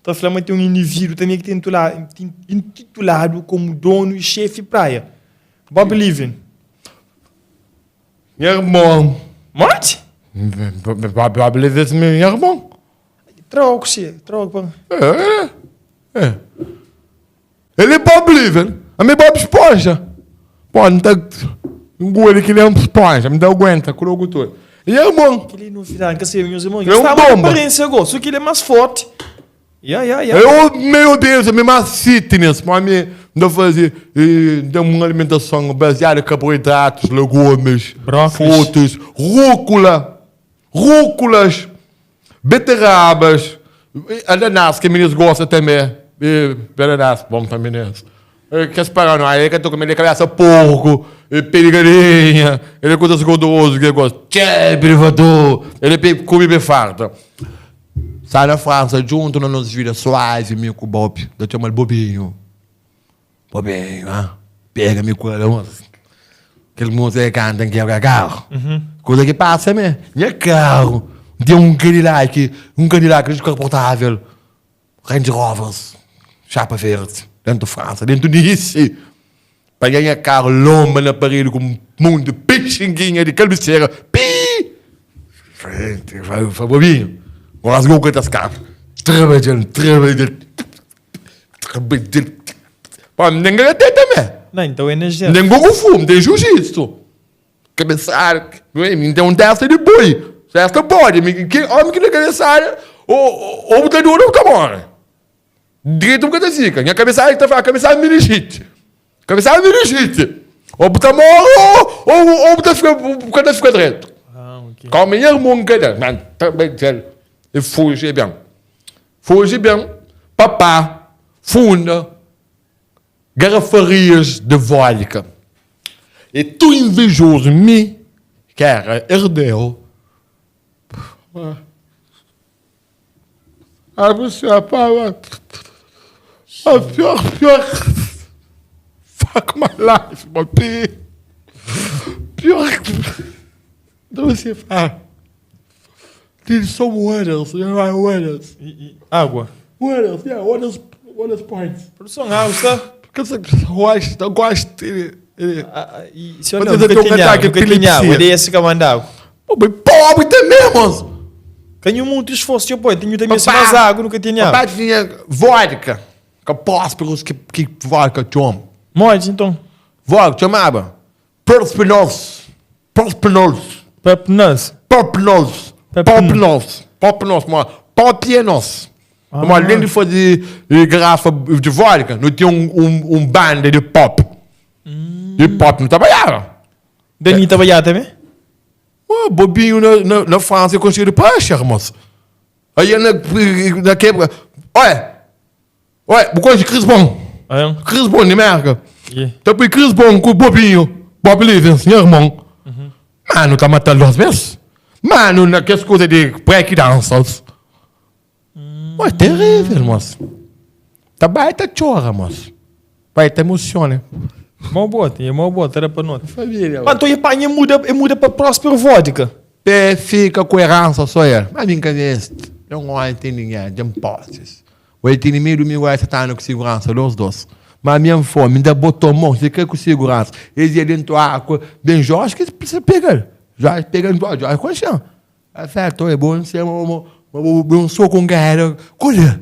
Ta fla ma ten un indivídu tanbê ki ten intituladu komu donu i xefi praia. Bob Living. Nha irmon. Modi? Bob Living é nha irmon. Tra óculos si, tra óculos pa. É, é. El é Bob Living, ami é Bob Esponja. Pô, N ta nguli ki nem sponja, N ta aguenta ku logu tudu. Nha irmon. Kel-li é novidadi, N ka sabia, nhos irmon. É un Staba na bomba. aparência go, só ki el é más forti. Ya, ya, ya. Eu meio obeso, mi más fitness, ma mi N ta faze, N ten un alimentason baseada em carboidratos, legumes, Brócolis. frutas, rúcula, rúculas, beterrabas, ananás que meninos gosta também, e ananás bom pa meninos. Kes paranoia, ele ka ta kume, ele cabeça porco, pé de galinha, ele coisas gorduroso que ele gosta. Tchê, privador, ele pe, come be farta. Sai na França junto na nos vida suave, mi ku Bob, ta txoma-l Bobinho. Bobinho, ah, pega mi ku el, moço. Kel moça que canta em quebra carro. Coisa que passa mesmo. Nha carro tem um Cadillac, um Cadillac desconfortável. Range Rovers, chapa verde, dentro França, dentro Nice. Pa ganha carro, lomba na parede com um monte de pixinguinha de cabeceira. Pi! Frente, vai, vai, bobinho. Rasgou o catascapa. Trabalhando, trabalhando. Trabalhando. Pô, nem ganha até também. Não, então é energia. Nem gogo fumo, tem jiu-jitsu. Cabeçada, tem um testa de boi. Testa pode, que homem que na cabeçada, ou ou tá duro ou tá morre. Direito porque tá fica. Minha cabeçada tá fala, cabeçada meningite. Cabeçada meningite. Ou tá morre ou ou ou tá fica, ou tá fica direito. Ah, ok. Calma, meu irmão, cada, man, também, e fuge bem. Fuge bem. Papá, funda, garrafarias de vodka. E tu invejoso mi, que era herdeiro. Ah, você fala. A pior, pior. Fuck my life, my Pior. Então você fala. Tem só waters, you know, waters. E, e água. Waters, yeah, waters, waters points. Produção, água, está? Porque você gosta, eu gosto. Ele, ele. Ah, ah, e se eu Mas não, eu nunca tenho um tinha água, ataque nunca tinha água. epilepsia. Daí esse que manda água. Pô, bem pobre também, moço. Tenho muito esforço, eu pô, tenho também Papá. mais água, nunca tinha água. Papai tinha vodka. Que prósperos que, que vodka chama. Morde, então. Vodka chamava. Prósperos. Prósperos. Pepnas. Pop nós. Pop nós. Pop nós. Pop é nós. Ah. Mas além de fazer garrafa de vodka, não tinha um, um, um banda de pop. De pop não trabalhava. Dani trabalhava também? Oh, bobinho na, na, na França conseguiu peixe, moço. Aí na, na quebra. Olha, olha, o coisa de Chris Bom. É. Chris Bom de América. Yeah. Então põe Chris Bom com o Bobinho. Bob Livens, meu irmão. Mano, tá matando duas vezes. Mano, naquelas coisas de break dancers. Pô, é terrível, moço. Tá baita chora, moço. Vai, te emociona. Mó boa, tem mó boa, era para nós. Família. Pá, então e pá, e muda, e muda para Próspero Vodka. Pé fica com herança só ele. Mas vem cá neste. Eu não tem ninguém, tem posses. O tem meio domingo essa tá com segurança, dos dois. Mas a minha fome, ainda botou mão, fica com segurança. Eles iam dentro da água, bem Jorge, que você pega. Jorge pega, Jorge com chão. Afeto, é bom, você é um um soco com guerra. Colha.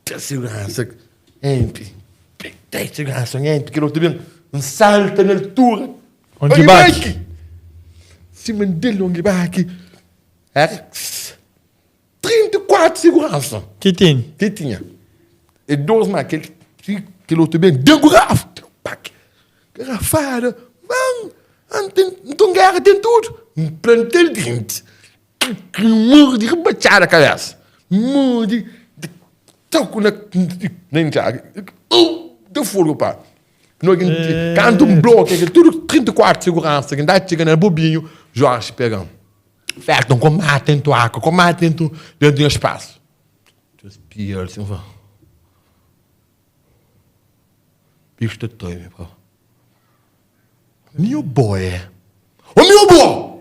Tem segurança. Entre. Tem segurança, entre, que não tem um salto na altura. Onde bate? Cima dele, onde bate. Era 34 segurança Que tem? que tinha. E dois mais, aquele, aquele outro bem, deu garrafa. Pac. Garrafada. Mano, então guerra tem tudo. Um plantel de dente. Que morro de rebachar a cabeça. Morro de... de toco na... Nem já. Deu fogo, pá. No, É. Canto um bloco, aquele tudo 34 segurança, que dá chega no bobinho, Jorge pegando. Certo, combate dentro água, combate dentro, dentro de um espaço. Just pior, assim, vá. Bicho de toime, pô. Meu boy. O meu boy!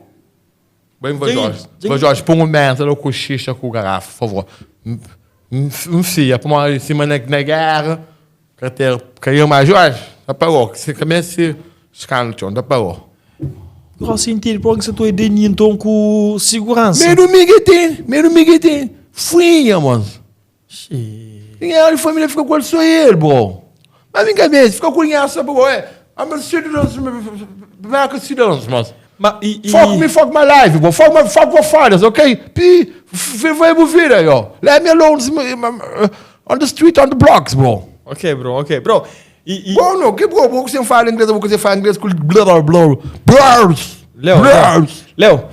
Bem, vai Tem- Jorge. tem- Vai Jorge, põe uma mesa, com xixa com garrafa, por favor. N fia, pamodi sima na géra, kartera kaiu ma Jorge, ta parou, se ka meste skandu txon, ta parou. Gosi intende pamodi ki sa ta oi Deni nton ku siguransa. Medu mi ki ten, medu mi ki ten, fuinha mos. Dinheru di família fika ku el so el, bro. Ma mi ka meste, fika ku dinheru so pa bo. I'm a citizen, American citizen, mos. Ma, e, e... Fuck me, fuck my life, bro. Fuck my, fuck your fathers, ok? Pi, vive bu vida, yo. Let me alone on the street, on the blocks, bro. Ok, bro, ok, bro. E, e... Bro, no, que bro, bro, que você fala inglês, bro, que você fala inglês com blá, blá, blá, blá, Leo, Leo, Leo.